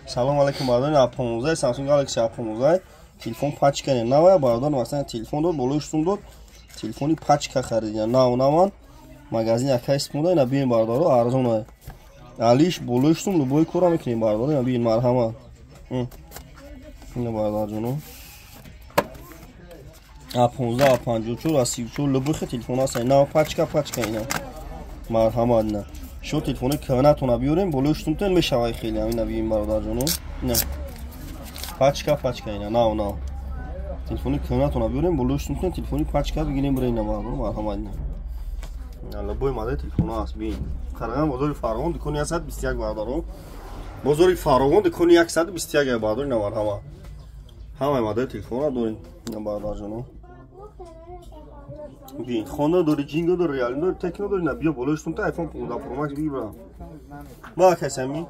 Салом алейкум, бародари. А15 Samsung Galaxy А15 телефон пачка не навая, бародар. Масалан, телефон дод, болои шутум дод, телефони пачка харидия, нав наван. Магазин якай истифода. Ина биен, бародаро, арзон алиш, болои шутум любой кора мекунем, бародаро. Ина биен, марҳамат. Ина, бародарҷоно, А15, А54, А34, любой телефон ҳаст, нав, пачка пачка. Ина, марҳамат. Ина шумо телефони кӯҳнатона биёрем, болои шутумтон мешавай хеле. Ина биин, бародарҷоно, ина пачка пачка, ина нав нав. Телефони кӯҳнатона биёрем, болои шутумтон телефони пачка бигирем, бира. Ина, бародар, марҳамат. Ина любой модели телефоно ҳаст, биин. Қараган, бозори Фаровон, дукони 121, бародаро. Бозори Фаровон, дукони 121, бародар. Ина, марҳамат, ҳамаи модели телефонро дорем. Ина, бародарҷоно, бин, хона дори, ҷинго дори, реалми дори, Техно дори. На, биё, болои шутумта iPhone 15 Pro Max бигир, бира. Ма касами би.